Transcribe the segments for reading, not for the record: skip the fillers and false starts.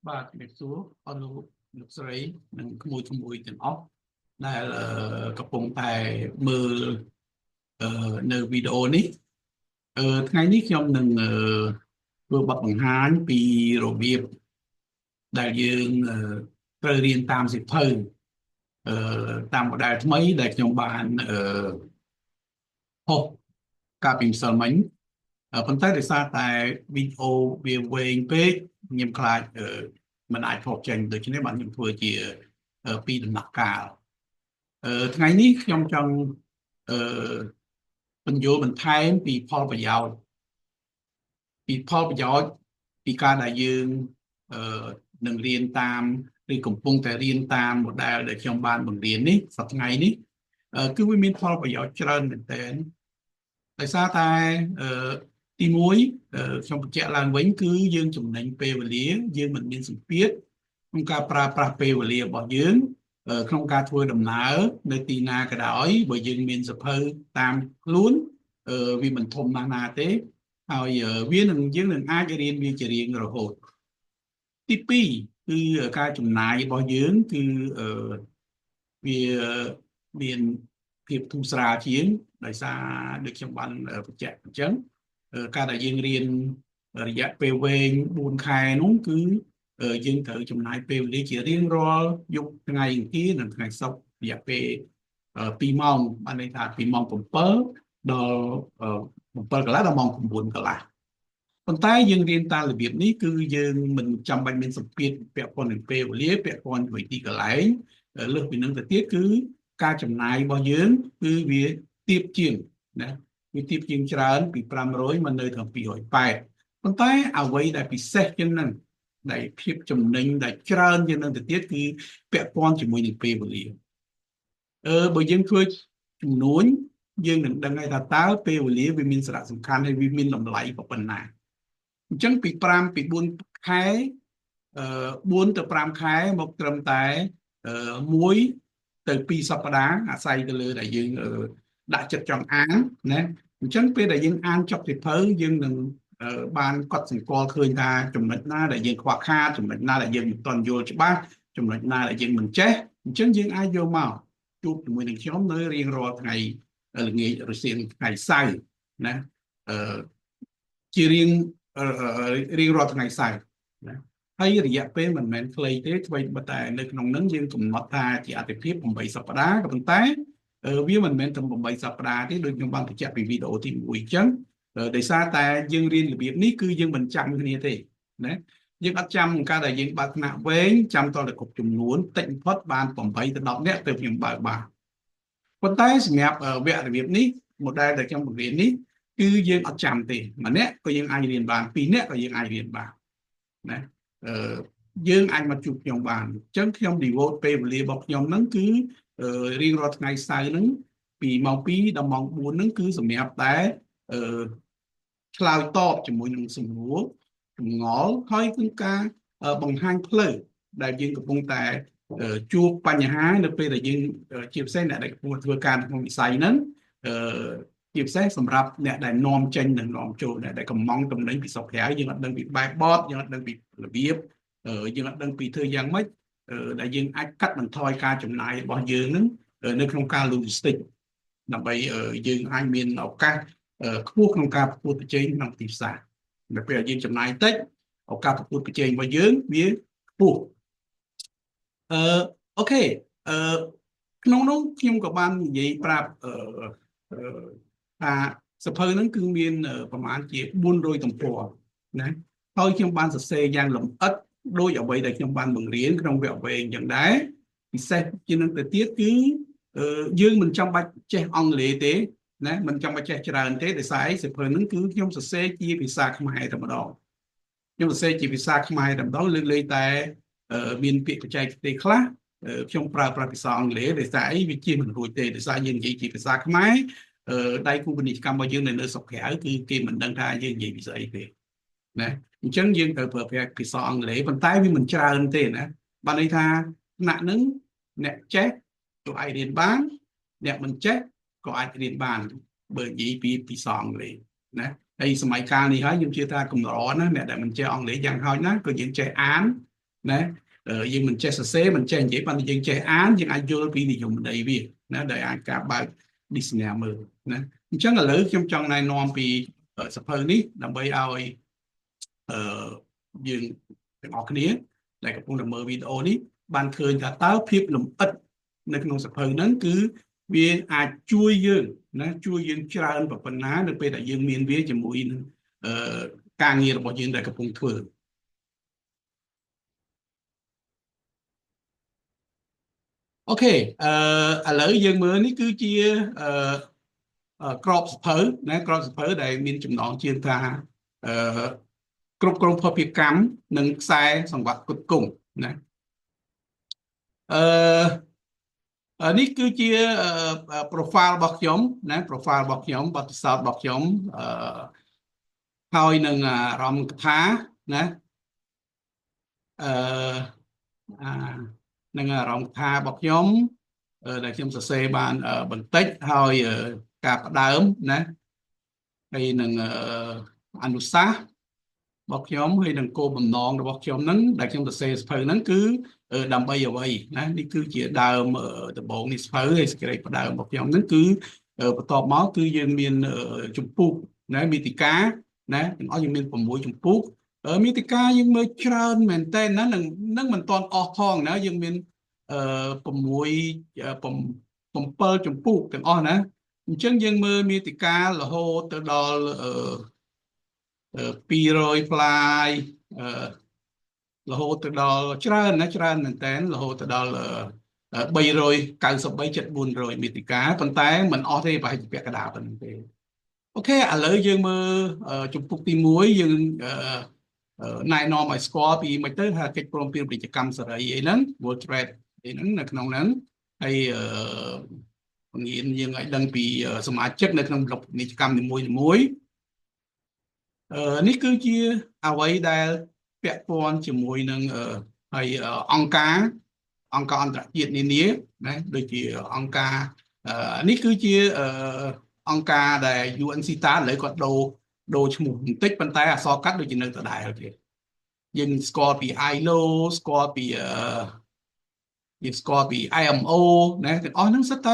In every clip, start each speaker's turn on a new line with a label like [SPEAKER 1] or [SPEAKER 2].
[SPEAKER 1] បាទជំរាបសួរអស់លោកលោកស្រីនិងក្មួយក្មួយទាំងអស់ដែលកំពុងតែមើលនៅវីដេអូនេះថ្ងៃនេះខ្ញុំនឹងធ្វើបទបង្ហាញពីរបៀបដែលយើងត្រូវរៀនតាមសៀវភៅតាម model ថ្មីដែលខ្ញុំបានផុសកាលពីម្សិលមិញប៉ុន្តែដោយសារតែវីដេអូវាវែងពេកខ្ញុំខ្លាចមិនអាចផុសចេញដូច្នេះបានខ្ញុំធ្វើជាពីរដំណាក់កាលថ្ងៃនេះខ្ញុំចង់ពន្យល់បន្ថែមពីផលប្រយោជន៍ពីផលប្រយោជន៍ពីការដែលយើងនឹងរៀនតាមឬកំពុងតែរៀនតាម model ដែលខ្ញុំបានបង្រៀននេះសប្តាហ៍ថ្ងៃនេះគឺវាមានផលប្រយោជន៍ច្រើនមែនទែនដោយសារតែទី1ខ្ញុំបញ្ជាក់ឡើងវិញគឺយើងចំណេញពេលវេលាយើងមិនមានសម្ពាធក្នុងការប្រើប្រាស់ពេលវេលារបស់យើងក្នុងការធ្វើដំណើរនៅទីណាក៏ដោយបើយើងមានសៀវភៅតាមខ្លួនវាមិនធំណាស់ណាទេហើយវានឹងយើងនឹងអាចរៀនវាជារៀងរហូតទី2គឺការចំណាយរបស់យើងគឺវាមានភាពធូរស្រាលជាងដោយសារដូចខ្ញុំបានបញ្ជាក់អញ្ចឹងការដែលយើងរៀនរយៈពេលវែង4ខែនោះគឺយើងត្រូវចំណាយពេលវេលាជារៀងរាល់យប់ថ្ងៃអង្គារនិងថ្ងៃសុក្ររយៈពេល2ម៉ោងបានន័យថាពីម៉ោង7ដល់7កន្លះដល់ម៉ោង9កន្លះប៉ុន្តែយើងរៀនតាមរបៀបនេះគឺយើងមិនចាំបាច់មានសម្ពាធពាក់ព័ន្ធនឹងពេលវេលាពាក់ព័ន្ធជាមួយទីកន្លែងលើសពីនឹងទៅទៀតគឺការចំណាយរបស់យើងគឺវាទាបជាងណាវាទាបជាងច្រើនពី500មកនៅត្រឹម280ប៉ុន្តែអ្វីដែលពិសេសជាងហ្នឹងដែលភាពចំណេញដែលច្រើនជាងនឹងទៅទៀតគឺពាក់ព័ន្ធជាមួយនឹងពេលវេលាបើយើងធ្វើចំនួនយើងនឹងដឹងហើយថាតើពេលវេលាវាមានសារៈសំខាន់ហើយវាមានតម្លៃប៉ុណ្ណាអញ្ចឹងពី5ពី4ខែ4ទៅ5ខែមកត្រឹមតែ1ទៅ2សប្តាហ៍អាស្រ័យទៅលើដែលយើងដាក់ចិត្តចង់អានណាអញ្ចឹងពេលដែលយើងអានចប់សៀវភៅយើងនឹងបានកត់សម្គាល់ឃើញថាចំណុចណាដែលយើងខ្វះខាតចំណុចណាដែលយើងមិនទាន់យល់ច្បាស់ចំណុចណាដែលយើងមិនចេះអញ្ចឹងយើងអាចយកមកជួបជាមួយនឹងខ្ញុំនៅរៀងរាល់ថ្ងៃល្ងាចរសៀលថ្ងៃសៅរ៍ណាអឺជារៀងរៀងរាល់ថ្ងៃសៅរ៍ណាហើយរយៈពេលមិនមែនខ្លីទេថ្មីបើតែនៅក្នុងនឹងយើងកំណត់ថាជាអតិភិប8សប្តាហ៍ក៏ប៉ុន្តែវាមិនមែនត្រឹម8សប្តាហ៍ទេដូចខ្ញុំបានបញ្ជាក់ពីវីដេអូទី1អញ្ចឹងដោយសារតែយើងរៀនរបៀបនេះគឺយើងមិនចាំគ្នាទេណាយើងអត់ចាំការដែលយើងបើកថ្នាក់វែងចាំតតែគ្រប់ចំនួនតិចបំផុតបាន8ទៅ10នាក់ទៅខ្ញុំបើកបានប៉ុន្តែសម្រាប់វគ្គរបៀបនេះ model ដែលខ្ញុំបង្រៀននេះគឺយើងអត់ចាំទេម្នាក់ក៏យើងអាចរៀនបានពីរនាក់ក៏យើងអាចរៀនបានណាអឺយើងអាចមកជួបខ្ញុំបានអញ្ចឹងខ្ញុំ devote ពេលវេលារបស់ខ្ញុំហ្នឹងគឺរៀងរាល់ថ្ងៃសៅរ៍ហ្នឹងពីម៉ោង2ដល់ម៉ោង4ហ្នឹងគឺសម្រាប់តែអឺឆ្លើយតបជាមួយនឹងសំណួរចម្ងល់ហើយគឺការបង្ហាញផ្លូវដែលយើងកំពុងតែជួបបញ្ហានៅពេលដែលយើងជាពិសេសអ្នកដែលកំពុងធ្វើការក្នុងវិស័យហ្នឹងអឺជាពិសេសសម្រាប់អ្នកដែលនាំចេញនិងនាំចូលអ្នកដែលកំងតំណែងពីស្រុកក្រៅយើងអត់ដឹងពីបែបបទយើងអត់ដឹងពីរបៀបយើងអត់ដឹងពីធ្វើយ៉ាងម៉េចដែលយើងអាចកាត់បន្ថយការចំណាយរបស់យើងហ្នឹងនៅក្នុងការ logistics ដើម្បីយើងអាចមានឱកាសខ្ពស់ក្នុងការប្រកួតប្រជែងក្នុងទីផ្សារនៅពេលយើងចំណាយតិចឱកាសប្រកួតប្រជែងរបស់យើងវាខ្ពស់អឺ OK អឺក្នុងនោះខ្ញុំក៏បាននិយាយប្រាប់អឺថាសៀវភៅហ្នឹងគឺមានប្រហែលជា400ទំព័រណាហើយខ្ញុំបានសរសេរយ៉ាងលម្អិតដោយអ្វីដែលខ្ញុំបានបង្រៀនក្នុងវគ្គវែងយ៉ាងដែរពិសេសជាងនឹងទៅទៀតគឺយើងមិនចាំបាច់ចេះអង់គ្លេសទេណាមិនចាំបាច់ចេះច្រើនទេដោយសារអីសៀវភៅហ្នឹងគឺខ្ញុំសរសេរជាភាសាខ្មែរតែម្ដងខ្ញុំសរសេរជាភាសាខ្មែរតែម្ដងលើកលែងតែមានពាក្យបច្ចេកទេសខ្លះខ្ញុំប្រើប្រាស់ភាសាអង់គ្លេសដោយសារអីវាជាមិនរួចទេដោយសារយើងនិយាយជាភាសាខ្មែរដៃគូពាណិជ្ជកម្មរបស់យើងនៅនៅស្រុកក្រៅគឺគេមិនដឹងថាយើងនិយាយភាសាអីទេណាអញ្ចឹងយើងត្រូវប្រើប្រាស់ភាសាអង់គ្លេសប៉ុន្តែវាមិនច្រើនទេណាបានន័យថាថ្នាក់ហ្នឹងអ្នកចេះក៏អាចរៀនបានអ្នកមិនចេះក៏អាចរៀនបានបើនិយាយពីភាសាអង់គ្លេសណាហើយសម័យកាលនេះហើយខ្ញុំជឿថាកម្រណាអ្នកដែលមិនចេះអង់គ្លេសយ៉ាងហោចណាស់ក៏យើងចេះអាន ណាយើងមិនចេះសរសេរមិនចេះនិយាយប៉ុន្តែយើងចេះអានយើងអាចយល់ពីនិយមន័យវាណាដែលអាចការបើក dictionary មើលណាអញ្ចឹងឥឡូវខ្ញុំចង់ណែនាំពីសៀវភៅនេះដើម្បីឲ្យអឺយើងទាំងអស់គ្នាដែលកំពុងតែមើលវីដេអូនេះបានឃើញថាតើភាពលម្អិតនៅក្នុងសៀវភៅហ្នឹងគឺវាអាចជួយយើងណាជួយយើងច្រើនប៉ុណ្ណានៅពេលដែលយើងមានវាជាមួយនឹងអឺការងាររបស់យើងដែលកំពុងធ្វើOK អឺឥឡូវយើងមើលនេះគឺជាអឺក្របសៀវភៅណាក្របសៀវភៅដែលមានចំណងជើងថាអឺគ្រប់គ្រងភស្តុភារកម្មនិងខ្សែសង្វាក់ផ្គត់ផ្គង់ណាអឺនេះគឺជា profile របស់ខ្ញុំណា profile របស់ខ្ញុំបទពិសោធន៍របស់ខ្ញុំអឺហើយនឹងអារម្មណ៍កថាណាអឺអានឹងអារម្មណ៍កថារបស់ខ្ញុំដែលខ្ញុំសរសេរបានបន្តិចហើយការផ្ដើមណាហើយនឹងអនុសាសន៍របស់ខ្ញុំហើយនឹងគោលបំណងរបស់ខ្ញុំហ្នឹងដែលខ្ញុំសរសេរសៀវភៅហ្នឹងគឺដើម្បីអ្វីណានេះគឺជាដើមដំបូងនេះសៀវភៅហើយសេចក្តីផ្ដើមរបស់ខ្ញុំហ្នឹងគឺបន្ទាប់មកគឺយើងមានជំពូកណាមាតិកាណាទាំងអស់យើងមាន6ជំពូកមាតិកាយើងមើលច្រើនមែនតើណានឹងនឹងមិនទាន់អស់ផងណាយើងមានអឺ6 7ជំពូកទាំងអស់ណាអញ្ចឹងយើងមើលមាតិការហូតទៅដល់អឺ200ផ្លាយអឺរហូតទៅដល់ច្រើនណាច្រើនមែនតើរហូតទៅដល់393ចិត្ត400មាតិកាប៉ុន្តែមិនអស់ទេប្រហែលជាពាក់កណ្ដាលប៉ុណ្្នឹងទេOK ឥឡូវយើងមើលជំពូកទី1យើងណែនាំឲ្យស្គាល់ពីមិនទៅថាកិច្ចព្រមព្រៀងពាណិជ្ជកម្មសេរីអីហ្នឹង World Trade អីហ្នឹងនៅក្នុងហ្នឹងហើយបង្រៀនយើងឲ្យដឹងពីសមាជិកនៅក្នុងប្លុកពាណិជ្ជកម្មនីមួយៗនេះគឺជាអ្វីដែលពាក់ព័ន្ធជាមួយនឹងហើយអង្គការអន្តរជាតិនានាណាដូចជាអង្គការនេះគឺជាអង្គការដែល UNCTAD ឥឡូវគាត់ដូរឈ្មោះបន្តិចប៉ុន្តែអក្សរកាត់ដូចជានៅដដែលទេយើងស្គាល់ពី ILO ស្គាល់ពីយើងស្គាល់ពី IMO ណាទាំងអស់ហ្នឹងសុទ្ធតែ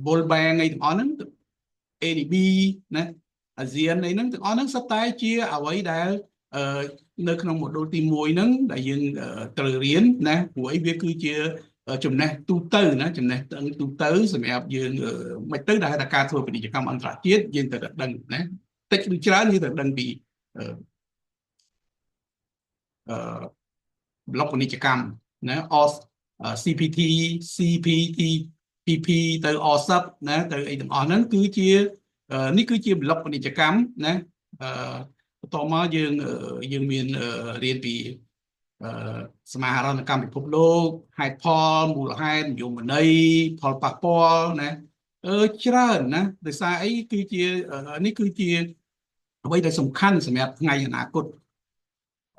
[SPEAKER 1] World Bank អីទាំងអស់ហ្នឹង ADB ណាអាស៊ានអីហ្នឹងទាំងអស់ហ្នឹងសុទ្ធតែជាអ្វីដែលនៅក្នុង module ទី1ហ្នឹងដែលយើងត្រូវរៀនណាព្រោះអីវាគឺជាចំណេះទូទៅណាចំណេះដឹងទូទៅសម្រាប់យើងមិនទៅដែលថាការធ្វើពាណិជ្ជកម្មអន្តរជាតិយើងត្រូវតែដឹងណាតិចឬច្រើនយើងត្រូវដឹងពីអឺប្លុកពាណិជ្ជកម្មណា CPT CPT PP ទៅ RCEP ណាទៅអីទាំងអស់ហ្នឹងគឺជានេះគឺជាប្លុកពាណិជ្ជកម្មណាអឺបន្តមកយើងយើងមានរៀនពីសមាហរណកម្មពិភពលោកហេតុផលមូលហេតុនិយមន័យផលប៉ះពាល់ណាអឺច្រើនណាដោយសារអីគឺជានេះគឺជាអ្វីដែលសំខាន់សម្រាប់ថ្ងៃអនាគត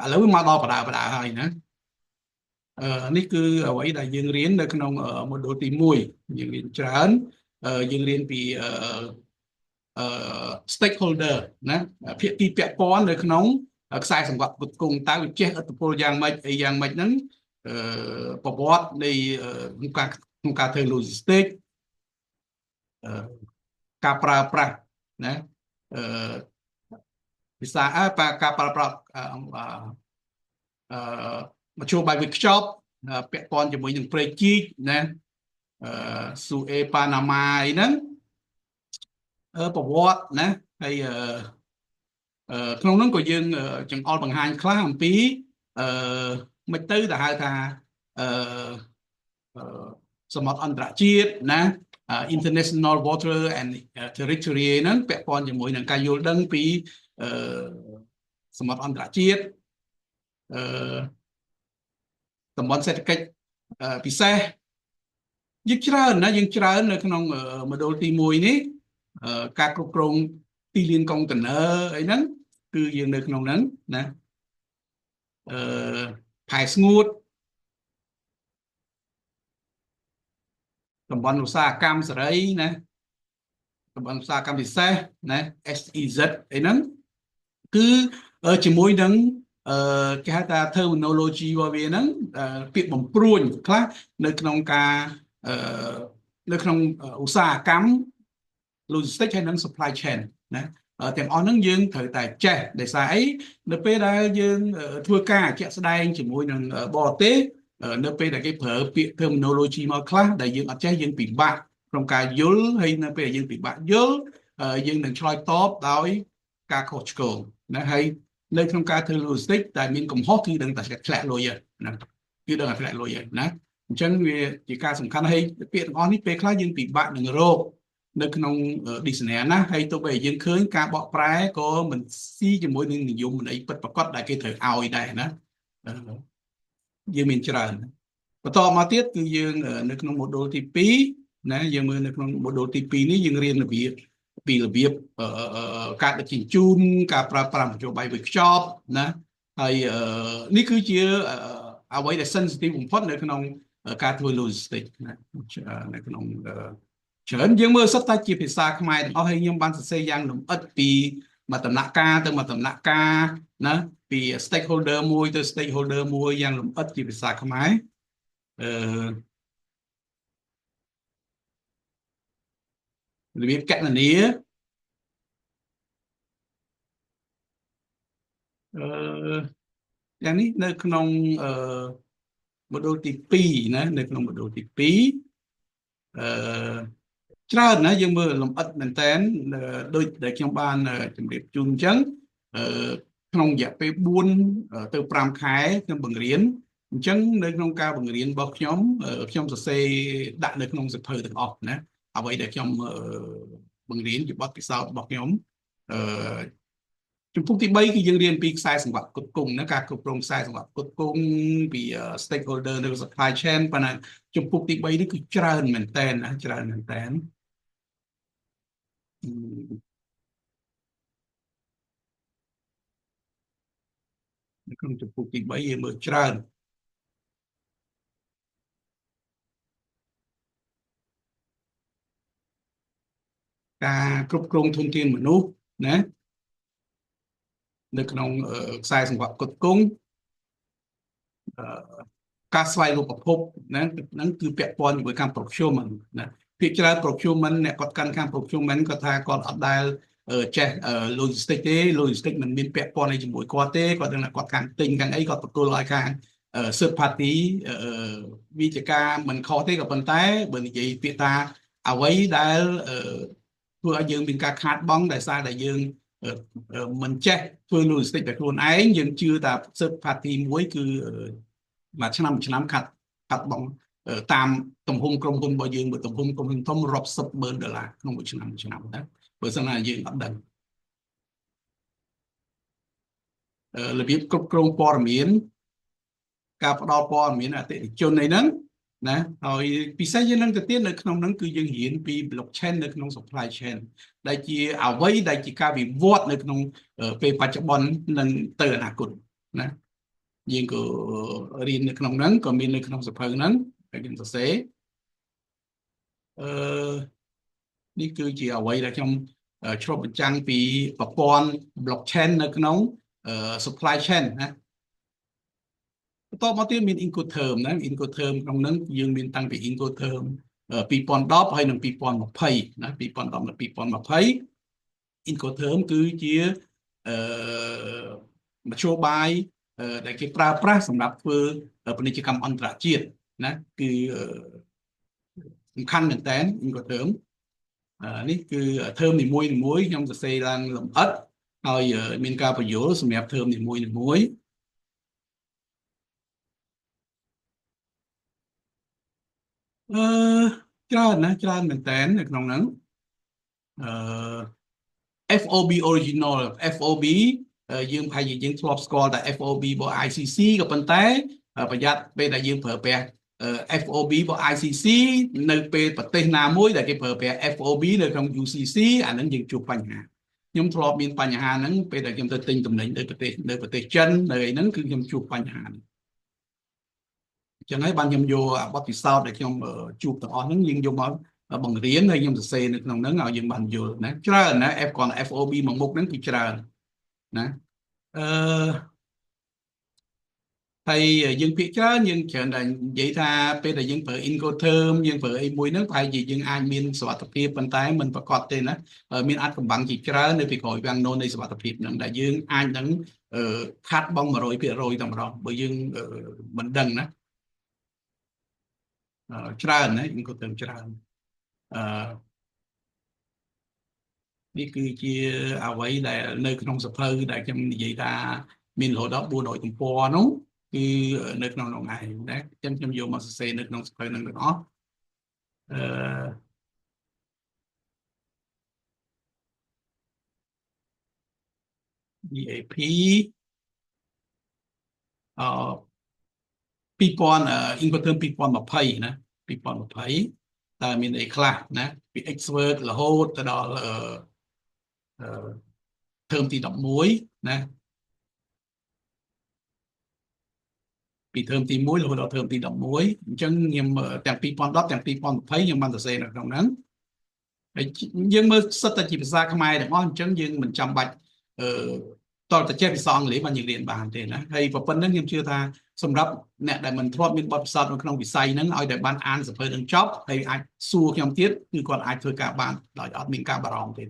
[SPEAKER 1] ឥឡូវវាមកដល់បដាបដាហើយណាអឺនេះគឺអ្វីដែលយើងរៀននៅក្នុង module ទី1យើងរៀនច្រើនយើងរៀនពីអឺ stakeholder ណាភាគីពាក់ព័ន្ធនៅក្នុងខ្សែសង្វាក់ផ្គត់ផ្គង់តើវាជះឥទ្ធិពលយ៉ាងម៉េចអីយ៉ាងម៉េចហ្នឹងអឺប្រវត្តិនៃក្នុងការធ្វើ logistics អឺការប្រើប្រាស់ណាអឺភាសាអើការប្រើប្រាស់អឺមធ្យោបាយវេចខ្ចប់ពាក់ព័ន្ធជាមួយនឹងព្រែកជីកណាអឺស៊ូអេប៉ាណាម៉ាអីហ្នឹងប្រវត្តិណាហើយអឺក្នុងនោះក៏យើងចង្អុលបង្ហាញខ្លះអំពីអឺមិនទៅដែលហៅថាអឺសមុទ្រអន្តរជាតិណា International Water and Territory ហ្នឹងពាក់ព័ន្ធជាមួយនឹងការយល់ដឹងពីអឺសមុទ្រអន្តរជាតិអឺតំបន់សេដ្ឋកិច្ចពិសេសយើងច្រើនណាយើងច្រើននៅក្នុង module ទី1នេះការគ្រប់គ្រងទីលានកុងតឺន័រអីហ្នឹងគឺយើងនៅក្នុងហ្នឹងណាអឺផែស្ងួតតំបន់ឧស្សាហកម្មសេរីណាតំបន់ឧស្សាហកម្មពិសេសណា SEZ អីហ្នឹងគឺជាមួយនឹង គេហៅថា terminology របស់វាហ្នឹងពាក្យបំព្រួញខ្លះនៅក្នុងការអឺនៅក្នុងឧស្សាហកម្ម logistics ហើយនិង supply chain ណាទាំងអស់ហ្នឹងយើងត្រូវតែចេះដោយសារអីនៅពេលដែលយើងធ្វើការជាក់ស្ដែងជាមួយនឹងបរទេសនៅពេលដែលគេប្រើពាក្យ terminology មកខ្លះដែលយើងអត់ចេះយើងពិបាកក្នុងការយល់ហើយនៅពេលដែលយើងពិបាកយល់យើងនឹងឆ្លើយតបដោយការខុសឆ្គងណាហើយនៅក្នុងការធ្វើ logistics តែមានកំហុសគឺដឹងតែធ្លាក់លុយណាគឺដឹងតែធ្លាក់លុយណាអញ្ចឹងវាជាការសំខាន់ហើយពាក្យទាំងអស់នេះពេលខ្លះយើងពិបាកនឹងរកនៅក្នុង dictionary ណាហើយទោះបីយើងឃើញការបកប្រែក៏មិនស៊ីជាមួយនឹងនិយមន័យពិតប្រាកដដែលគេត្រូវឲ្យដែរណាយើងមានច្រើនបន្តមកទៀតគឺយើងនៅក្នុង module ទី2ណាយើងមើលនៅក្នុង module ទី2នេះយើងរៀនរបៀបពីរបៀបការដឹកជញ្ជូនការប្រើប្រាស់មធ្យោបាយវេចខ្ចប់ណាហើយនេះគឺជាអ្វីដែល sensitive បំផុតនៅក្នុងការធ្វើ logistics ណានៅក្នុងច្រើនយើងមើលសុទ្ធតែជាភាសាខ្មែរទាំងអស់ហើយខ្ញុំបានសរសេរយ៉ាងលម្អិតពីមួយដំណាក់កាលទៅមួយដំណាក់កាលណាពី stakeholder មួយទៅ stakeholder មួយយ៉ាងលម្អិតជាភាសាខ្មែរអឺរបៀបកណនាអឺយ៉ាងនេះនៅក្នុងអឺ module ទី2ណានៅក្នុង module ទី2អឺច្រើនណាយើងមើលលម្អិតមែនតើដូចដែលខ្ញុំបានជម្រាបជូនអញ្ចឹងអឺក្នុងរយៈពេល4ទៅ5ខែខ្ញុំបង្រៀនអញ្ចឹងនៅក្នុងការបង្រៀនរបស់ខ្ញុំខ្ញុំសរសេរដាក់នៅក្នុងសៀវភៅទាំងអស់ណាអ្វីដែលខ្ញុំបង្រៀនជាបទពិសោធន៍របស់ខ្ញុំអឺជំពូកទី3គឺយើងរៀនពីខ្សែសង្វាក់ផ្គត់ផ្គង់ណាការគ្រប់គ្រងខ្សែសង្វាក់ផ្គត់ផ្គង់ពី stakeholder នៅ supply chain ប៉ុន្តែជំពូកទី3នេះគឺច្រើនមែនតើណាច្រើនមែនតើនៅក្នុងជំពូកទី3យើងមើលច្រើនការគ្រប់គ្រងធនធានមនុស្សណានៅក្នុងខ្សែសង្វាក់ផ្គត់ផ្គង់ការស្វែងរកប្រភពណាហ្នឹងគឺពាក់ព័ន្ធជាមួយខាង procurement ណាភាគច្រើន procurement អ្នកគាត់កាន់ខាង procurement គាត់ថាគាត់អត់ដែលចេះ logistics ទេ logistics មិនមានពាក់ព័ន្ធអីជាមួយគាត់ទេគាត់ដឹងថាគាត់ខាងទិញខាងអីគាត់ប្រគល់ឲ្យខាង third party វាជាការមិនខុសទេក៏ប៉ុន្តែបើនិយាយពាក្យថាអ្វីដែលធ្វើឲ្យយើងមានការខាតបង់ដោយសារតែយើងមិនចេះធ្វើ logistics តែខ្លួនឯងយើងជឿថា third party មួយគឺមួយឆ្នាំមួយឆ្នាំខាត់ខាត់បង់តាមទំហំក្រុមហ៊ុនរបស់យើងបើទំហំក្រុមហ៊ុនធំរាប់សិបម៉ឺនដុល្លារក្នុងមួយឆ្នាំមួយឆ្នាំណាបើសិនណាយើងអត់ដឹងរបៀបគ្រប់គ្រងព័ត៌មានការផ្ដល់ព័ត៌មានអតិថិជនអីហ្នឹងណាហើយពិសេសជាងនឹងទៅទៀតនៅក្នុងហ្នឹងគឺយើងរៀនពី blockchain នៅក្នុង supply chain ដែលជាអ្វីដែលជាការវិវត្តនៅក្នុងពេលបច្ចុប្បន្ននិងទៅអនាគតណាយើងក៏រៀននៅក្នុងហ្នឹងក៏មាននៅក្នុងសៀវភៅហ្នឹងហើយខ្ញុំសរសេរអឺនេះគឺជាអ្វីដែលខ្ញុំឆ្លុះបញ្ចាំងពីប្រព័ន្ធ blockchain នៅក្នុង supply chain ណាបន្តមកទៀតមាន Incoterm ណា Incoterm ក្នុងហ្នឹងយើងមានតាំងពី Incoterm 2010ហើយនិង2020ណា2010និង2020 Incoterm គឺជាអឺមធ្យោបាយដែលគេប្រើប្រាស់សម្រាប់ធ្វើពាណិជ្ជកម្មអន្តរជាតិណាគឺសំខាន់មែនតើ Incoterm នេះគឺ term នីមួយៗខ្ញុំសរសេរឡើងលម្អិតហើយមានការពន្យល់សម្រាប់ term នីមួយៗអឺច្រើនណាច្រើនមែនតើនៅក្នុងហ្នឹងអឺ FOB original FOB យើងប្រហែលជាយើងធ្លាប់ស្គាល់តែ FOB របស់ ICC ក៏ប៉ុន្តែប្រយ័ត្នពេលដែលយើងប្រើប្រាស់ FOB របស់ ICC នៅពេលប្រទេសណាមួយដែលគេប្រើប្រាស់ FOB នៅក្នុង UCC អាហ្នឹងយើងជួបបញ្ហាខ្ញុំធ្លាប់មានបញ្ហាហ្នឹងពេលដែលខ្ញុំទៅទិញទំនិញនៅប្រទេសចិននៅអីហ្នឹងគឺខ្ញុំជួបបញ្ហាហ្នឹងអញ្ចឹងហើយបានខ្ញុំយកបទពិសោធន៍ដែលខ្ញុំជួបទាំងអស់ហ្នឹងយើងយកមកបង្រៀនហើយខ្ញុំសរសេរនៅក្នុងហ្នឹងឲ្យយើងបានយល់ណាច្រើនណា F គ្រាន់ FOB មួយមុខហ្នឹងគឺច្រើនណាអឺ ហើយយើងភាគច្រើនយើងច្រើនតែនិយាយថាពេលដែលយើងប្រើ Incoterm យើងប្រើអីមួយហ្នឹងប្រហែលជាយើងអាចមានសុវត្ថិភាពប៉ុន្តែមិនប្រាកដទេណាមានអាចកំបាំងជាច្រើននៅពីក្រោយវាំងនននៃសុវត្ថិភាពហ្នឹងដែលយើងអាចនឹងខាត់បង100%តែម្ដងបើយើងមិនដឹងណាច្រើនណា Incoterm ច្រើនអឺនេះគឺជាអ្វីដែលនៅក្នុងសភៅដែលខ្ញុំនិយាយថាមានរហូតដល់400ទំព័រនោះគឺនៅក្នុងនោះឯងណាអញ្ចឹងខ្ញុំយកមកសរសេរនៅក្នុងសភៅនឹងទាំងអស់អឺ DAP អឺ2000 Incoterm 2020ណា2020តើមានអីខ្លះណាពី Ex-Work រហូតទៅដល់អឺ term ទី11ណាពី term ទី1រហូតដល់ term ទី11អញ្ចឹងខ្ញុំទាំង2010ទាំង2020ខ្ញុំបានសរសេរនៅក្នុងហ្នឹងហើយយើងមើលសិតតែជាភាសាខ្មែរទាំងអស់អញ្ចឹងយើងមិនចាំបាច់អឺតើតចេះភាសាអង់គ្លេសបានយើងរៀនបានទេណាហើយប៉ុណ្្នឹងខ្ញុំជឿថាសម្រាប់អ្នកដែលមិនធ្លាប់មានបទពិសោធន៍នៅក្នុងវិស័យហ្នឹងឲ្យតែបានអានសភៅនឹងចប់ហើយអាចសួរខ្ញុំទៀតគឺគាត់អាចធ្វើការបានដោយអត់មានការបារម្ភទេ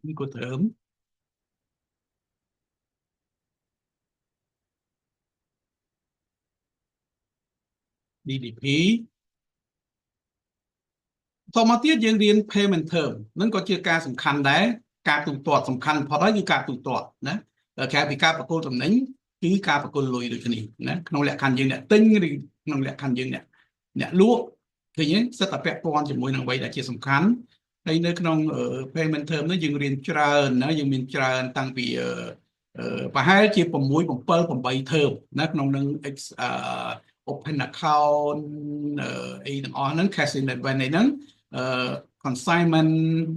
[SPEAKER 1] នេះក៏ត្រឹម DDP តមកទៀតយើងរៀន payment term នឹងក៏ជាការសំខាន់ដែរការទូទាត់សំខាន់បំផុតហើយគឺការទូទាត់ណាក្រៅពីការប្រគល់តំណែងគឺការប្រគល់លុយដូចគ្នាណាក្នុងលក្ខខណ្ឌយើងអ្នកទិញឬក្នុងលក្ខខណ្ឌយើងអ្នកលក់ឃើញទេសិតតែពាក់ព័ន្ធជាមួយនឹងអ្វីដែលជាសំខាន់ហើយនៅក្នុង payment term នេះយើងរៀនច្រើនណាយើងមានច្រើនតាំងពីប្រហែលជា6 7 8 term ណាក្នុងនឹង open account អីទាំងអស់ហ្នឹង cash in advance អីហ្នឹង consignment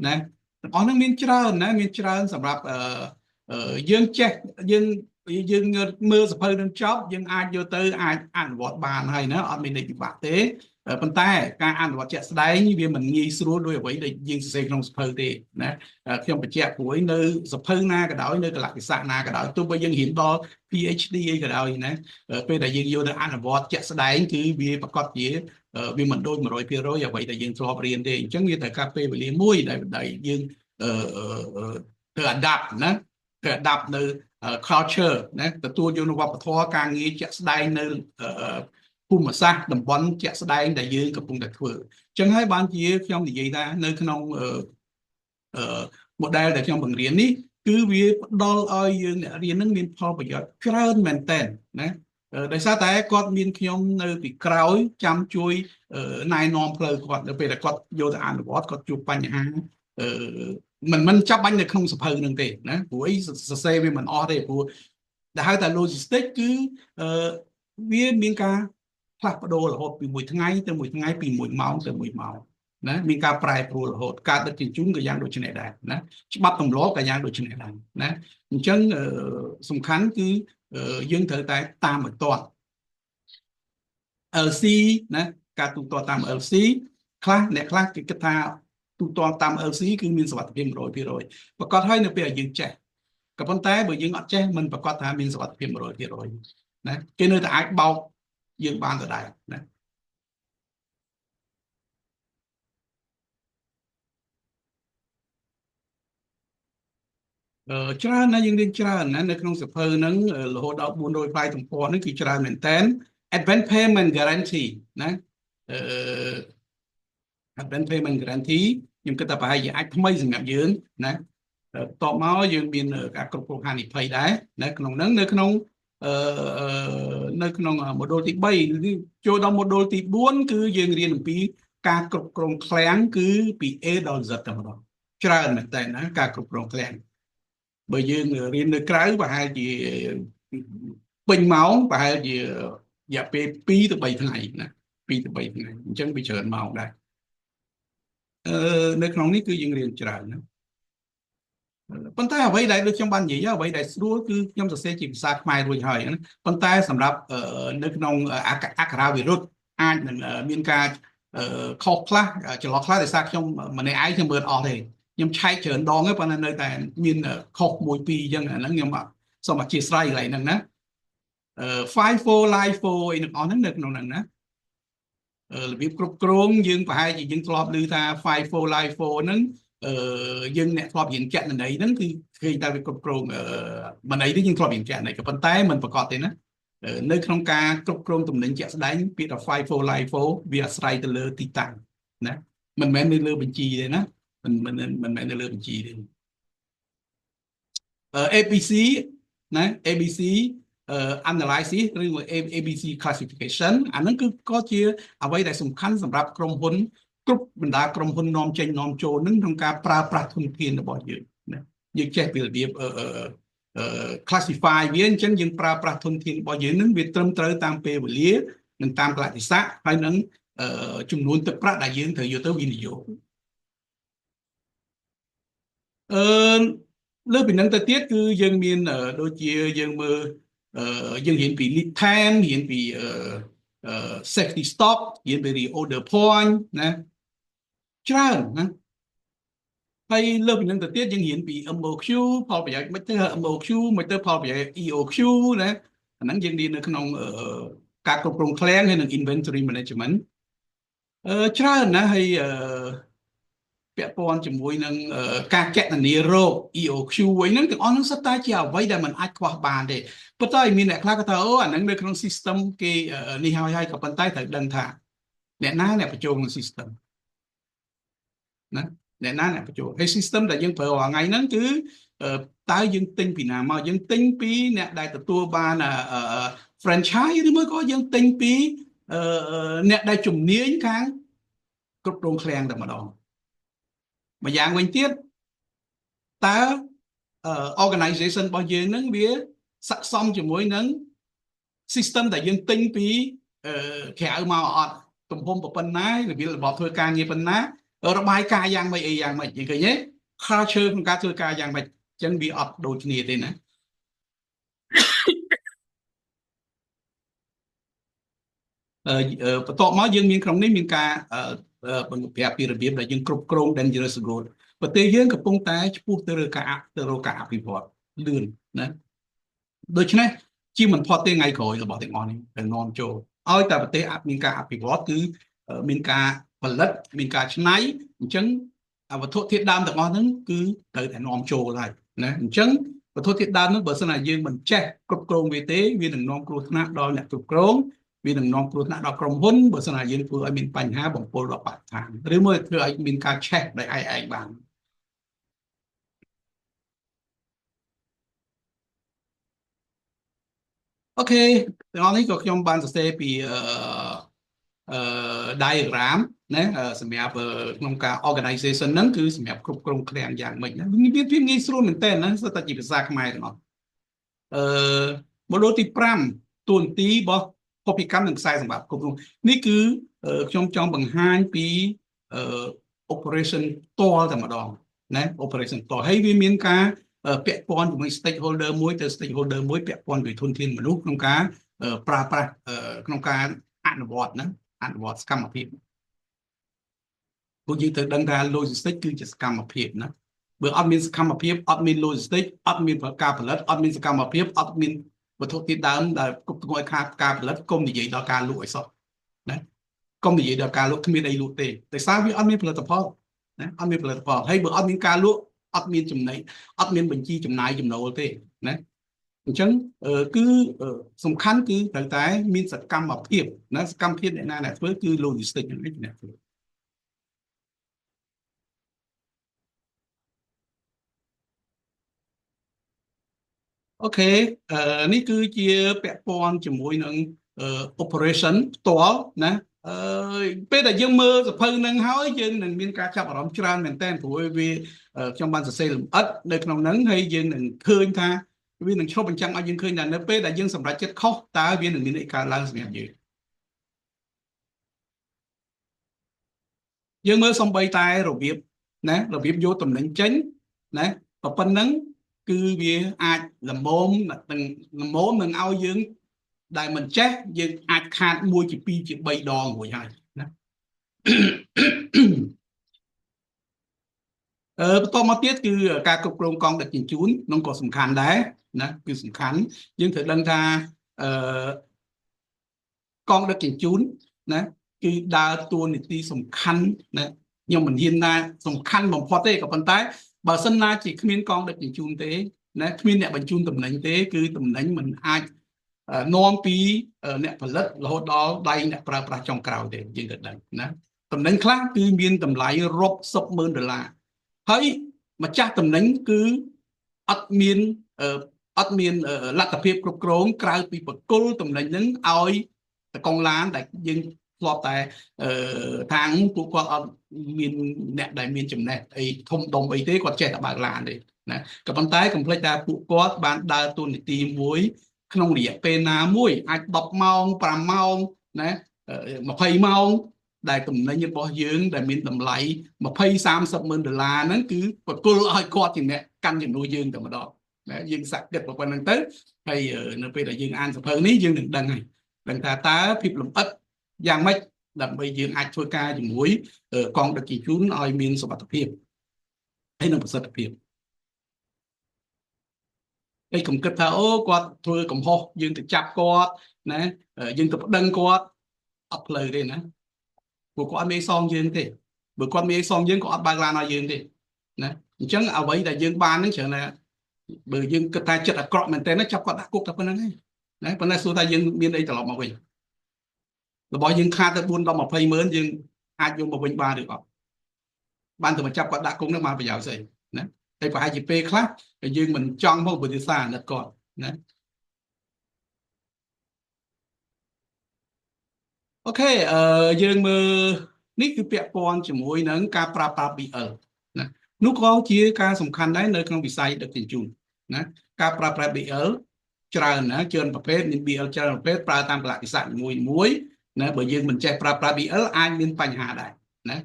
[SPEAKER 1] ណាទាំងអស់ហ្នឹងមានច្រើនណាមានច្រើនសម្រាប់យើងចេះយើងយើងមើលសភៅនឹងចប់យើងអាចយកទៅអាចអនុវត្តបានហើយណាអត់មានន័យពិបាកទេប៉ុន្តែការអនុវត្តជាក់ស្ដែងវាមិនងាយស្រួលដោយអ្វីដែលយើងសរសេរក្នុងសភៅទេណាខ្ញុំបញ្ជាក់ព្រោះនៅសភៅណាក៏ដោយនៅកលៈទេសៈណាក៏ដោយទោះបីយើងរៀនដល់ PhD អីក៏ដោយណាពេលដែលយើងយកទៅអនុវត្តជាក់ស្ដែងគឺវាប្រកាសជាវាមិនដូច100%អ្វីដែលយើងធ្លាប់រៀនទេអញ្ចឹងវាត្រូវការពេលវេលាមួយដែលយើងត្រូវ adapt ណាត្រូវ adapt នៅ culture ណាទទួលយកនៅវប្បធម៌ការងារជាក់ស្ដែងនៅភូមិសាស្ត្រតំបន់ជាក់ស្ដែងដែលយើងកំពុងតែធ្វើអញ្ចឹងហើយបានជាខ្ញុំនិយាយថានៅក្នុងអឺ model ដែលខ្ញុំបង្រៀននេះគឺវាផ្ដល់ឲ្យយើងអ្នករៀននឹងមានផលប្រយោជន៍ច្រើនមែនតើណាដោយសារតែគាត់មានខ្ញុំនៅពីក្រោយចាំជួយណែនាំផ្លូវគាត់នៅពេលដែលគាត់យកទៅអនុវត្តគាត់ជួបបញ្ហាអឺមិនចាប់បាញ់នៅក្នុងសភៅនឹងទេណាព្រោះអីសរសេរវាមិនអស់ទេព្រោះដែលហៅថា logistics គឺអឺវាមានការផ្លាស់ប្ដូររហូតពីមួយថ្ងៃទៅមួយថ្ងៃពីមួយម៉ោងទៅមួយម៉ោងណាមានការប្រែប្រួលរហូតការដឹកជញ្ជូនក៏យ៉ាងដូចនេះដែរណាច្បាប់ទម្លាប់ក៏យ៉ាងដូចនេះដែរណាអញ្ចឹងសំខាន់គឺយើងត្រូវតែតាមឲ្យទាន់ LC ណាការទូទាត់តាម LC ខ្លះអ្នកខ្លះគេគិតថាទូទាត់តាម LC គឺមានសុវត្ថិភាព100%ប្រកាសហើយនៅពេលដែលយើងចេះក៏ប៉ុន្តែបើយើងអត់ចេះមិនប្រកាសថាមានសុវត្ថិភាព100%ណាគេនៅតែអាចបោកយើងបានដដែលណាអឺច្រើនណាស់យើងរៀនច្រើនណានៅក្នុងសភៅហ្នឹងរហូតដល់400ផ្លែទំព័រហ្នឹងគឺច្រើនមែនតើ Advance Payment Guarantee ណាអឺ Advance Payment Guarantee ខ្ញុំគិតថាប្រហែលជាអាចថ្មីសម្រាប់យើងណាបន្ទាប់មកយើងមានការគ្រប់គ្រងហានិភ័យដែរណាក្នុងហ្នឹងនៅក្នុងអឺនៅក្នុង module ទី3ចូលដល់ module ទី4គឺយើងរៀនអំពីការគ្រប់គ្រងឃ្លាំងគឺពី A ដល់ Z តែម្ដងច្រើនមែនតើណាការគ្រប់គ្រងឃ្លាំងបើយើងរៀននៅក្រៅប្រហែលជាពេញម៉ោងប្រហែលជារយៈពេល2ទៅ3ថ្ងៃណា2ទៅ3ថ្ងៃអញ្ចឹងវាច្រើនម៉ោងដែរអឺនៅក្នុងនេះគឺយើងរៀនច្រើនណាប៉ុន្តែអ្វីដែលដូចខ្ញុំបាននិយាយអ្វីដែលស្រួលគឺខ្ញុំសរសេរជាភាសាខ្មែររួចហើយណាប៉ុន្តែសម្រាប់នៅក្នុងអក្ខរាវិរុទ្ធអាចនឹងមានការខុសខ្លះចន្លោះខ្លះដោយសារខ្ញុំម្នាក់ឯងខ្ញុំមើលអស់ទេ ខ្ញុំឆែកច្រើនដងហើយប៉ុន្តែនៅតែមានខុសមួយពីរអញ្ចឹងអាហ្នឹងខ្ញុំសូមអធិស្ឋានកន្លែងហ្នឹងណា FIFO LIFO អីទាំងអស់ហ្នឹងនៅក្នុងហ្នឹងណារបៀបគ្រប់គ្រងយើងប្រហែលជាយើងធ្លាប់ឮថា FIFO LIFO ហ្នឹងអឺយើងអ្នកធ្លាប់រៀនគណនេយ្យហ្នឹងគឺឃើញតែវាគ្រប់គ្រងមន័យនេះយើងធ្លាប់រៀនគណនេយ្យក៏ប៉ុន្តែមិនប្រកបទេណានៅក្នុងការគ្រប់គ្រងទំនិញជាក់ស្ដែងពាក្យថា FIFO LIFO វាអាស្រ័យទៅលើទីតាំងណាមិនមែននៅលើបញ្ជីទេណាមិនមែននៅលើបញ្ជីទេ ABC ណា ABC analysis ឬ ABC classification អាហ្នឹងគឺក៏ជាអ្វីដែលសំខាន់សម្រាប់ក្រុមហ៊ុនគ្រប់បណ្ដាក្រុមហ៊ុននាំចេញនាំចូលនឹងក្នុងការប្រើប្រាស់ធនធានរបស់យើងណាយើងចេះពីរបៀប classify វាអញ្ចឹងយើងប្រើប្រាស់ធនធានរបស់យើងនឹងវាត្រឹមត្រូវតាមពេលវេលានិងតាមកាលៈទេសៈហើយនឹងចំនួនទឹកប្រាក់ដែលយើងត្រូវយកទៅវិនិយោគអឺលើពីនឹងទៅទៀតគឺយើងមានដូចជាយើងមើលយើងរៀនពី lead time រៀនពី safety stock រៀនពី reorder point ណាច្រើនណាហើយលើពីនឹងទៅទៀតយើងរៀនពី MOQ ផលប្រយោជន៍មិនទៅ MOQ មិនទៅផលប្រយោជន៍ EOQ ណាអាហ្នឹងយើងរៀននៅក្នុងការគ្រប់គ្រងឃ្លាំងហើយនិង inventory management ច្រើនណាស់ហើយពាក់ព័ន្ធជាមួយនឹងការកណនារោគ EOQ អីហ្នឹងទាំងអស់ហ្នឹងសុទ្ធតែជាអ្វីដែលมันអាចខ្វះបានទេប៉ុន្តែមានអ្នកខ្លះគាត់ថាអូអាហ្នឹងនៅក្នុង system គេនេះហើយហើយក៏ប៉ុន្តែត្រូវដឹងថាអ្នកណាអ្នកបញ្ចូលក្នុង system ណាអ្នកណាអ្នកបញ្ចូលហើយ system ដែលយើងប្រើរាល់ថ្ងៃហ្នឹងគឺតើយើងទិញពីណាមកយើងទិញពីអ្នកដែលទទួលបាន franchise ឬមួយក៏យើងទិញពីអ្នកដែលជំនាញខាងគ្រប់គ្រងឃ្លាំងតែម្ដងម្យ៉ាងវិញទៀតតើ organization របស់យើងនឹងវាស័ក្តិសមជាមួយនឹង system ដែលយើងទិញពីក្រៅមកអត់ទំហំប៉ុណ្ណារបៀបរបបធ្វើការងារប៉ុណ្ណារបាយការណ៍យ៉ាងម៉េចអីយ៉ាងម៉េចយើងឃើញទេ culture ក្នុងការធ្វើការយ៉ាងម៉េចអញ្ចឹងវាអត់ដូចគ្នាទេណាបន្ទាប់មកយើងមានក្នុងនេះមានការបង្ប្រាប់ពីរបៀបដែលយើងគ្រប់គ្រង dangerous good ប្រទេសយើងកំពុងតែឆ្ពោះទៅលើការទៅរកការអភិវឌ្ឍលឿនណាដូច្នេះជាមិនផុតទេថ្ងៃក្រោយរបស់ទាំងអស់នេះដែលនាំចូលឲ្យតែប្រទេសមានការអភិវឌ្ឍគឺមានការផលិតមានការច្នៃអញ្ចឹងវត្ថុធាតុដើមទាំងអស់ហ្នឹងគឺត្រូវតែនាំចូលហើយណាអញ្ចឹងវត្ថុធាតុដើមហ្នឹងបើសិនណាយើងមិនចេះគ្រប់គ្រងវាទេវានឹងនាំគ្រោះថ្នាក់ដល់អ្នកគ្រប់គ្រងវានឹងនាំគ្រោះថ្នាក់ដល់ក្រុមហ៊ុនបើសិនណាយើងធ្វើឲ្យមានបញ្ហាបំពុលដល់បរិស្ថានឬមួយធ្វើឲ្យមានការឆេះដោយឯងបាន OK ទាំងអស់នេះក៏ខ្ញុំបានសរសេរពីអឺ diagram ណាសម្រាប់ក្នុងការ organization ហ្នឹងគឺសម្រាប់គ្រប់គ្រងឃ្លាំងយ៉ាងម៉េចណាមានភាពងាយស្រួលមែនតើណាសុទ្ធតែជាភាសាខ្មែរទាំងអស់អឺ module ទី5តួនាទីរបស់ភស្តុភារកម្មនិងខ្សែសម្រាប់គ្រប់គ្រងនេះគឺខ្ញុំចង់បង្ហាញពី operation ផ្ទាល់តែម្ដងណា operation ផ្ទាល់ហើយវាមានការពាក់ព័ន្ធជាមួយ stakeholder មួយទៅ stakeholder មួយពាក់ព័ន្ធvớiធនធានមនុស្សក្នុងការប្រើប្រាស់ក្នុងការអនុវត្តណាអនុវត្តសកម្មភាពពួកយើងត្រូវដឹងថា logistics គឺជាសកម្មភាពណាបើអត់មានសកម្មភាពអត់មាន logistics អត់មានការផលិតអត់មានសកម្មភាពអត់មានវត្ថុធាតុដើមដែលគ្រប់គ្រងឲ្យខាតការផលិតកុំនិយាយដល់ការលក់ឲ្យសោះណាកុំនិយាយដល់ការលក់គ្មានអីលក់ទេដោយសារវាអត់មានផលិតផលណាអត់មានផលិតផលហើយបើអត់មានការលក់អត់មានចំណេញអត់មានបញ្ជីចំណាយចំណូលទេណាអញ្ចឹងគឺសំខាន់គឺត្រូវតែមានសកម្មភាពណាសកម្មភាពអ្នកណាអ្នកធ្វើគឺ logistics ហ្នឹងឯងអ្នកធ្វើ OK នេះគឺជាពាក់ព័ន្ធជាមួយនឹង operation ផ្ទាល់ណាអឺពេលដែលយើងមើលសភៅនឹងហើយយើងនឹងមានការចាប់អារម្មណ៍ច្រើនមែនតើព្រោះវាខ្ញុំបានសរសេរលម្អិតនៅក្នុងហ្នឹងហើយយើងនឹងឃើញថាវានឹងឆ្លុះបញ្ចាំងឲ្យយើងឃើញថានៅពេលដែលយើងសម្រេចចិត្តខុសតើវានឹងមានអីកើតឡើងសម្រាប់យើងយើងមើលសំបីតែរបៀបណារបៀបយកតំណែងចេញណាប៉ុណ្ណឹងគឺវាអាចលមមនឹងលមមនឹងឲ្យយើងដែលមិនចេះយើងអាចខាត1ជា2ជា3ដងរួចហើយណា បន្តមកទៀតគឺការគ្រប់គ្រងកង់ដឹកជញ្ជូននោះក៏សំខាន់ដែរណាគឺសំខាន់យើងត្រូវដឹងថាអឺកង់ដឹកជញ្ជូនណាគឺដើរតួនាទីសំខាន់ណាខ្ញុំមិនហ៊ានណាសំខាន់បំផុតទេក៏ប៉ុន្តែបើសិនណាជាគ្មានកង់ដឹកជញ្ជូនទេណាគ្មានអ្នកបញ្ជូនតំណែងទេគឺតំណែងមិនអាចនាំពីអ្នកផលិតរហូតដល់ដៃអ្នកប្រើប្រាស់ចុងក្រោយទេយើងត្រូវដឹងណាតំណែងខ្លះគឺមានតម្លៃរាប់សិបម៉ឺនដុល្លារហើយម្ចាស់តំណែងគឺអត់មានអត់មានលទ្ធភាពគ្រប់គ្រងក្រៅពីបកគលតំណែងហ្នឹងឲ្យតកងឡានដែលយើងធ្លាប់តែខាងពួកគាត់អត់មានអ្នកដែលមានចំណេះអីធំដុំអីទេគាត់ចេះតែបើកឡានទេណាក៏ប៉ុន្តែកុំភ្លេចថាពួកគាត់បានដើរតួនាទីមួយក្នុងរយៈពេលណាមួយអាច10ម៉ោង5ម៉ោងណា20ម៉ោងដែលតំណែងរបស់យើងដែលមានតម្លៃ20 30ម៉ឺនដុល្លារហ្នឹងគឺបកគលឲ្យគាត់ជាអ្នកកាន់ជំនួសយើងតែម្ដងណាយើងសាក់គិតប៉ុណ្្នឹងទៅហើយនៅពេលដែលយើងអានសភៅនេះយើងនឹងដឹងហើយដឹងថាតើភាពលម្អិតយ៉ាងម៉េចដើម្បីយើងអាចធ្វើការជាមួយកងដឹកជញ្ជូនឲ្យមានសុវត្ថិភាពហើយនិងប្រសិទ្ធភាពហើយកុំគិតថាអូគាត់ធ្វើកំហុសយើងទៅចាប់គាត់ណាយើងទៅប្តឹងគាត់អត់ផ្លូវទេណាព្រោះគាត់អត់មានសងយើងទេបើគាត់មានសងយើងក៏អត់បើកឡានឲ្យយើងទេណាអញ្ចឹងអ្វីដែលយើងបានហ្នឹងច្រើនណាបើយើងគិតថាចិត្តអាក្រក់មែនតើចាប់គាត់ដាក់គុកតែប៉ុណ្្នឹងឯងណាប៉ុន្តែសួរថាយើងមានអីត្រឡប់មកវិញរបស់យើងខាតទៅ4ដល់20ម៉ឺនយើងអាចយកមកវិញបានឬអត់បានតែមកចាប់គាត់ដាក់គុកនឹងបានប្រយោជន៍ស្អីណាហើយប្រហែលជាពេលខ្លះយើងមិនចង់មកពុទ្ធសាសនាគាត់ណាអូខេយើងមើលនេះគឺពាក់ព័ន្ធជាមួយនឹងការប្រើប្រាស់ BL ណានោះក៏ជាការសំខាន់ដែរនៅក្នុងវិស័យដឹកជញ្ជូនណាការប្រើប្រាស់ BL ច្រើនណាច្រើនប្រភេទមាន BL ច្រើនប្រភេទប្រើតាមកលៈទេសៈមួយមួយណាបើយើងមិនចេះប្រើប្រាស់ BL អាចមានបញ្ហាដែរណា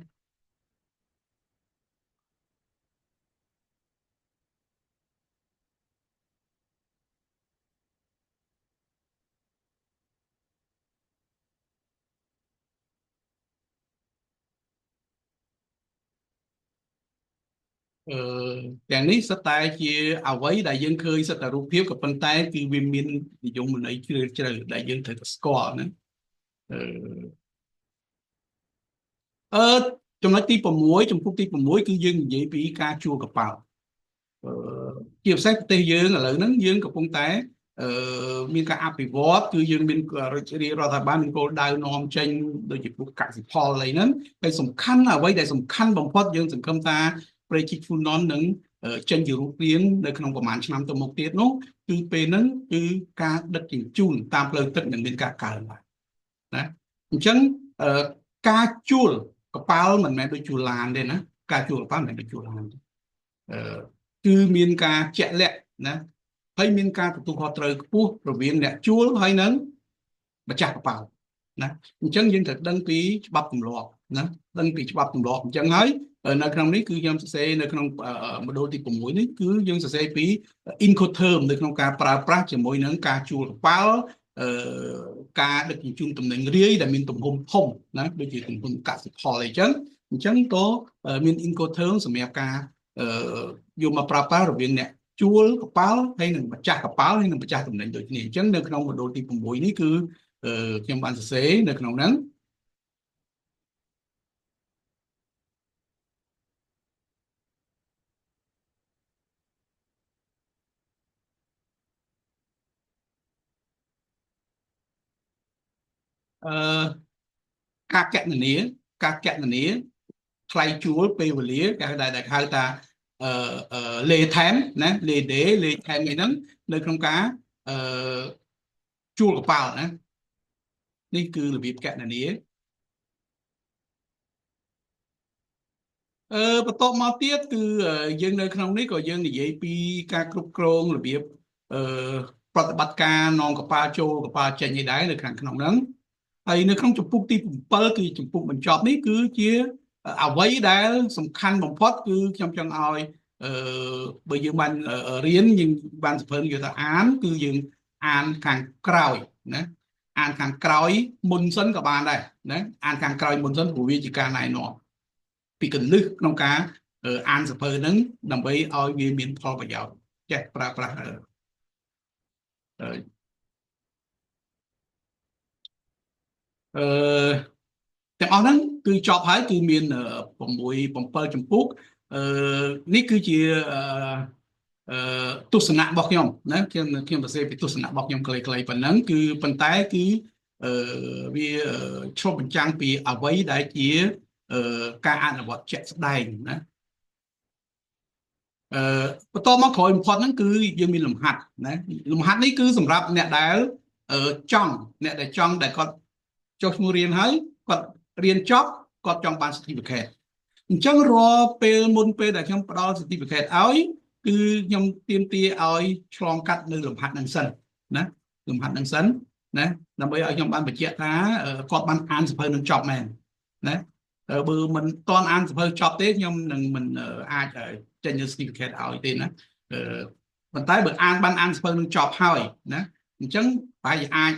[SPEAKER 1] ទាំងនេះសុទ្ធតែជាអ្វីដែលយើងឃើញសុទ្ធតែរូបភាពក៏ប៉ុន្តែគឺវាមាននិយមន័យជ្រាលជ្រៅដែលយើងត្រូវតែស្គាល់ណាអឺចំណុចទី6ចំពោះទី6គឺយើងនិយាយពីការជួលកប៉ាល់ជាពិសេសប្រទេសយើងឥឡូវហ្នឹងយើងកំពុងតែមានការអភិវឌ្ឍគឺយើងមានរាជរដ្ឋាភិបាលមានគោលដៅនាំចេញដូចជាពួកកសិផលអីហ្នឹងហើយសំខាន់អ្វីដែលសំខាន់បំផុតយើងសង្ឃឹមថាព្រែកជីកហ្វូណននឹងចេញជារូបរាងនៅក្នុងប្រហែលឆ្នាំទៅមុខទៀតនោះគឺពេលហ្នឹងគឺការដឹកជញ្ជូនតាមផ្លូវទឹកនឹងមានការកើនឡើងណាអញ្ចឹងការជួលកប៉ាល់មិនមែនដូចជួលឡានទេណាការជួលកប៉ាល់មិនមែនដូចជួលឡានទេគឺមានការជាក់លាក់ណាហើយមានការទទួលខុសត្រូវខ្ពស់រវាងអ្នកជួលហើយនិងម្ចាស់កប៉ាល់ណាអញ្ចឹងយើងត្រូវដឹងពីច្បាប់ទម្លាប់ណាដឹងពីច្បាប់ទម្លាប់អញ្ចឹងហើយនៅក្នុងនេះគឺខ្ញុំសរសេរនៅក្នុងមឌុលទី6នេះគឺយើងសរសេរពី Incoterm នៅក្នុងការប្រើប្រាស់ជាមួយនឹងការជួលកប៉ាល់ការដឹកជញ្ជូនទំនិញរាយដែលមានទំហំធំណាដូចជាទំហំកសិផលអីចឹងអញ្ចឹងក៏មាន Incoterm សម្រាប់ការយកមកប្រើប្រាស់រវាងអ្នកជួលកប៉ាល់ហើយនិងម្ចាស់កប៉ាល់ហើយនិងម្ចាស់ទំនិញដូចគ្នាអញ្ចឹងនៅក្នុងមឌុលទី6នេះគឺខ្ញុំបានសរសេរនៅក្នុងហ្នឹងការកណនាការកណនាថ្លៃជួលពេលវេលាគេដែលហៅថាលេថែមណាលេដេលេថែមអីហ្នឹងនៅក្នុងការជួលកប៉ាល់ណានេះគឺរបៀបកណនាបន្ទាប់មកទៀតគឺយើងនៅក្នុងនេះក៏យើងនិយាយពីការគ្រប់គ្រងរបៀបប្រតិបត្តិការនាំកប៉ាល់ចូលកប៉ាល់ចេញឯដែរនៅខាងក្នុងហ្នឹងហើយនៅក្នុងជំពូកទី7គឺជំពូកបញ្ចប់នេះគឺជាអ្វីដែលសំខាន់បំផុតគឺខ្ញុំចង់ឲ្យបើយើងបានរៀនយើងបានសភៅយកទៅអានគឺយើងអានខាងក្រោយណាអានខាងក្រោយមុនសិនក៏បានដែរណាអានខាងក្រោយមុនសិនព្រោះវាជាការណែនាំពីកលឹះក្នុងការ អានសភៅហ្នឹងដើម្បីឲ្យវាមានផលប្រយោជន៍ចេះប្រើប្រាស់អឺអឺទាំងអស់ហ្នឹងគឺចប់ហើយគឺមាន6 7ចម្ពោះអឺនេះគឺជាអឺទស្សនៈរបស់ខ្ញុំណាខ្ញុំខ្ញុំសរសេរពីទស្សនៈរបស់ខ្ញុំខ្លីៗប៉ុណ្ណឹងគឺប៉ុន្តែគឺអឺវាឆ្លុះបញ្ចាំងពីអ្វីដែលជាការអនុវត្តជាក់ស្ដែងណាអឺបន្តមកក្រោយបំផុតហ្នឹងគឺយើងមានលំហាត់ណាលំហាត់នេះគឺសម្រាប់អ្នកដែលចង់អ្នកដែលចង់ដែលគាត់ចុះឈ្មោះរៀនហើយគាត់រៀនចប់គាត់ចង់បាន certificate អញ្ចឹងរាល់ពេលមុនពេលដែលខ្ញុំផ្ដល់ certificate ឲ្យគឺខ្ញុំទាមទារឲ្យឆ្លងកាត់នៅលំហាត់នឹងសិនណាលំហាត់នឹងសិនណាដើម្បីឲ្យខ្ញុំបានបញ្ជាក់ថាគាត់បានអានសភៅនឹងចប់មែនណាបើមិនតន់អានសភៅចប់ទេខ្ញុំនឹងមិនអាចចេញនៅ certificate ឲ្យទេណាប៉ុន្តែបើអានបានអានសភៅនឹងចប់ហើយណាអញ្ចឹងប្រហែលជាអាច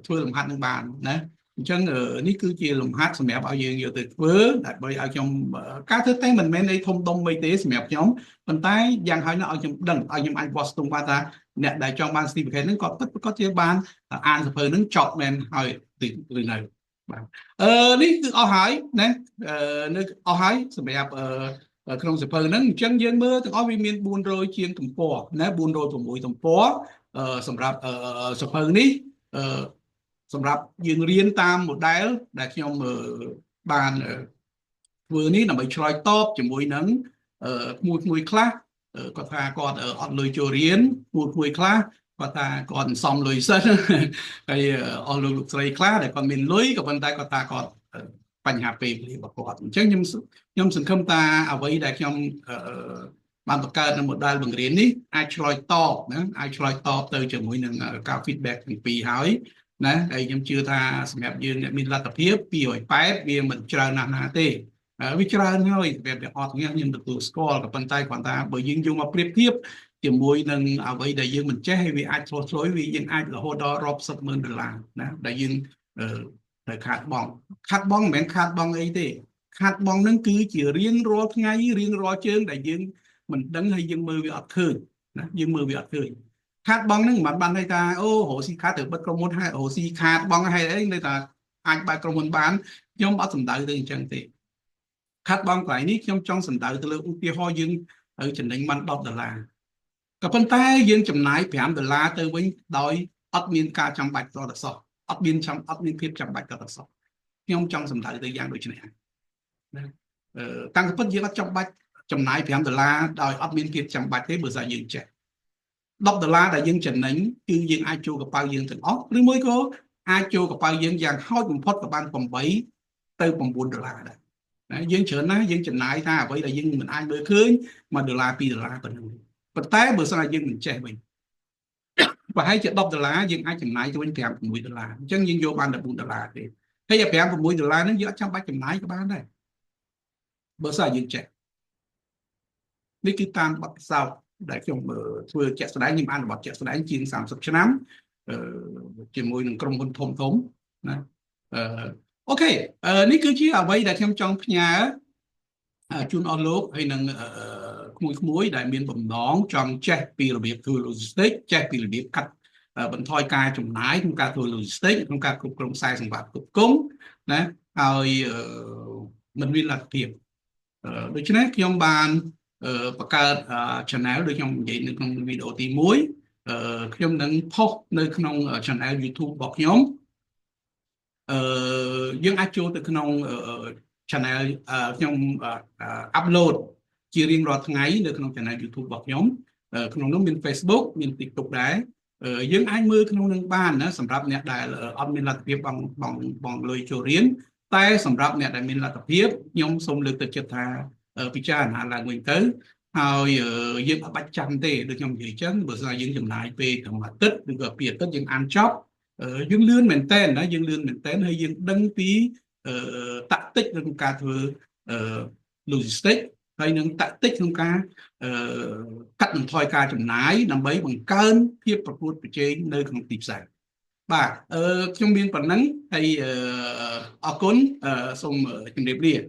[SPEAKER 1] ធ្វើលំហាត់នឹងបានណាអញ្ចឹងនេះគឺជាលំហាត់សម្រាប់ឲ្យយើងយកទៅធ្វើដើម្បីឲ្យខ្ញុំការធ្វើតេស្តមិនមែនអីធំដុំអីទេសម្រាប់ខ្ញុំប៉ុន្តែយ៉ាងហើយណាស់ឲ្យខ្ញុំដឹងឲ្យខ្ញុំអាចវាស់ស្ទង់បានថាអ្នកដែលចង់បាន certificate ហ្នឹងគាត់ពិតប្រាកដជាបានអានសភៅហ្នឹងចប់មែនហើយឬនៅបាទអឺនេះគឺអស់ហើយណាអឺនៅអស់ហើយសម្រាប់អឺក្នុងសភៅហ្នឹងអញ្ចឹងយើងមើលទាំងអស់វាមាន400ជាងទំព័រណា406ទំព័រសម្រាប់សភៅនេះអឺសម្រាប់យើងរៀនតាម model ដែលខ្ញុំបានធ្វើនេះដើម្បីឆ្លើយតបជាមួយនឹងក្មួយក្មួយខ្លះគាត់ថាគាត់អត់លុយចូលរៀនក្មួយក្មួយខ្លះគាត់ថាគាត់សំលុយសិនហើយអស់លោកលោកស្រីខ្លះដែលគាត់មានលុយក៏ប៉ុន្តែគាត់ថាគាត់បញ្ហាពេលវេលារបស់គាត់អញ្ចឹងខ្ញុំខ្ញុំសង្ឃឹមថាអ្វីដែលខ្ញុំបានបង្កើតនៅ model បង្រៀននេះអាចឆ្លើយតបណាអាចឆ្លើយតបទៅជាមួយនឹងការ feedback ទាំងពីរហើយណាហើយខ្ញុំជឿថាសម្រាប់យើងអ្នកមានលទ្ធភាព280វាមិនច្រើនណាស់ណាទេវាច្រើនហើយសម្រាប់អ្នកអត់ខ្ញុំទទួលស្គាល់ក៏ប៉ុន្តែគ្រាន់តែបើយើងយកមកប្រៀបធៀបជាមួយនឹងអ្វីដែលយើងមិនចេះហើយវាអាចឆ្លោះឆ្លយវាយើងអាចរហូតដល់រាប់សិបម៉ឺនដុល្លារណាដែលយើងត្រូវខាតបង់ខាតបង់មិនមែនខាតបង់អីទេខាតបង់នឹងគឺជារៀងរាល់ថ្ងៃរៀងរាល់ជើងដែលយើងមិនដឹងហើយយើងមើលវាអត់ឃើញណាយើងមើលវាអត់ឃើញខាតបង់ហ្នឹងមិនបានន័យថាអូរកស៊ីខាតត្រូវបិទក្រុមហ៊ុនហើយរកស៊ីខាតបង់ហើយអីនៅថាអាចបើកក្រុមហ៊ុនបានខ្ញុំអត់សំដៅទៅអញ្ចឹងទេខាតបង់កន្លែងនេះខ្ញុំចង់សំដៅទៅលើឧទាហរណ៍យើងត្រូវចំណេញបាន10ដុល្លារក៏ប៉ុន្តែយើងចំណាយ5ដុល្លារទៅវិញដោយអត់មានការចាំបាច់តតសោះអត់មានចាំអត់មានភាពចាំបាច់តតសោះខ្ញុំចង់សំដៅទៅយ៉ាងដូចនេះណាអឺតាំងពិតយើងអត់ចាំបាច់ចំណាយ5ដុល្លារដោយអត់មានភាពចាំបាច់ទេបើស្អីយើងចេះ10ដុល្លារដែលយើងចំណេញគឺយើងអាចចូលកប៉ៅយើងទាំងអស់ឬមួយក៏អាចចូលកប៉ៅយើងយ៉ាងហោចបំផុតក៏បាន8ទៅ9ដុល្លារដែរណាយើងច្រើនណាស់យើងចំណាយថាអ្វីដែលយើងមិនអាចមើលឃើញ1ដុល្លារ2ដុល្លារប៉ុណ្ណឹងប៉ុន្តែបើសិនជាយើងមិនចេះវិញប្រហែលជា10ដុល្លារយើងអាចចំណាយទៅវិញ5 6ដុល្លារអញ្ចឹងយើងយកបាន14ដុល្លារទេហើយ5 6ដុល្លារហ្នឹងយើងអត់ចាំបាច់ចំណាយក៏បានដែរបើសិនជាយើងចេះនេះគឺតាមបទពិសោធន៍ដែលខ្ញុំធ្វើជាក់ស្ដែងខ្ញុំអនុវត្តជាក់ស្ដែងជាង30ឆ្នាំជាមួយនឹងក្រុមហ៊ុនធំធំណាអឺ OK នេះគឺជាអ្វីដែលខ្ញុំចង់ផ្ញើជូនអស់លោកហើយនឹងក្មួយក្មួយដែលមានបំណងចង់ចេះពីរបៀបធ្វើ logistics ចេះពីរបៀបកាត់បន្ថយការចំណាយក្នុងការធ្វើ logistics ក្នុងការគ្រប់គ្រងខ្សែសង្វាក់ផ្គត់ផ្គង់ណាហើយមិនមានលទ្ធភាពដូច្នេះខ្ញុំបានបង្កើត channel ដូចខ្ញុំនិយាយនៅក្នុងវីដេអូទី1ខ្ញុំនឹងផុសនៅក្នុង channel YouTube របស់ខ្ញុំអឺយើងអាចចូលទៅក្នុង channel ខ្ញុំ upload ជារៀងរាល់ថ្ងៃនៅក្នុង channel YouTube របស់ខ្ញុំក្នុងនោះមាន Facebook មាន TikTok ដែរយើងអាចមើលក្នុងនឹងបានណាសម្រាប់អ្នកដែលអត់មានលទ្ធភាពបងបងបងលុយចូលរៀនតែសម្រាប់អ្នកដែលមានលទ្ធភាពខ្ញុំសូមលើកទឹកចិត្តថាពិចារណាឡើងវិញទៅហើយយើងអត់បាច់ចាំទេដូចខ្ញុំនិយាយចឹងបើស្អីយើងចំណាយពេលត្រឹមអាទិត្យឬក៏ពីអាទិត្យយើងអានចប់យើងលឿនមែនតើណាយើងលឿនមែនតើហើយយើងដឹងពីtactic ក្នុងការធ្វើ logistics ហើយនឹង tactic ក្នុងការកាត់បន្ថយការចំណាយដើម្បីបង្កើនភាពប្រកួតប្រជែងនៅក្នុងទីផ្សារបាទអឺខ្ញុំមានប៉ុណ្ណឹងហើយអរគុណសូមជម្រាបលា។